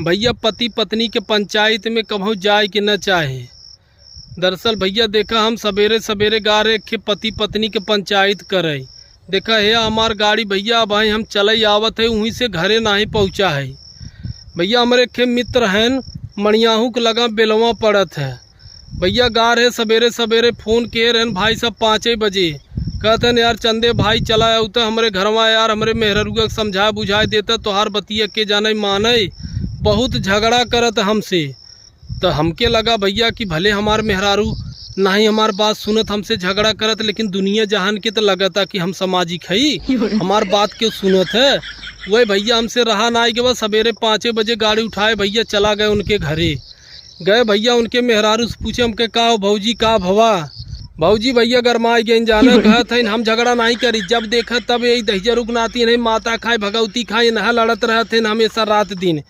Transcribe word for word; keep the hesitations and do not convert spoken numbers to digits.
भइया, पति पत्नी के पंचायत में कबहूँ जाए के न चाहे। दरअसल भइया, देखा, हम सबेरे सबेरे गा रहे एक ठे पति पत्नी के पंचायत करे। देखा हे, हमार गाड़ी भइया, अबहीं हम चलई आवत है, उहीं से घरे नाहीं पहुँचा है। भइया, हमरे एक ठे मित्र हन, मणियाहू के लगा बेलवा पड़त है। भइया, गा रहे सबेरे सबेरे, फोन किहे रहन भाई साहब पाँचे बजे, कहत हन, "यार चंदे भाई, चला आउत हमरे घरवा यार, हमरे मेहररुआ के समझाए बुझाए देता, तोहार बतिया के जाने माने, बहुत झगड़ा करत हमसे।" त हमके लगा भइया कि भले हमार मेहरारू नाहीं हमार बात सुनत, हमसे झगड़ा करत, लेकिन दुनिया जहान के त लगता कि हम सामाजिक हई, हमार बात क्यों सुनत है। वही भइया, हमसे रहा नाहीं गवा, सबेरे पाँचे बजे गाड़ी उठाए भइया चला गए उनके घरे। गए भइया, उनके मेहरारू से पूछे हमके, "का हो भौजी, का भवा?" भौजी भइया गरमाए गइन जाने, कहत हइन, "हम झगड़ा नाहीं करी, जब देखा तब यही दहिजरू के नाती नहीं, माता खाए भगवती खाए, इनहा लड़त रहत हइन हमेशा रात दिन।"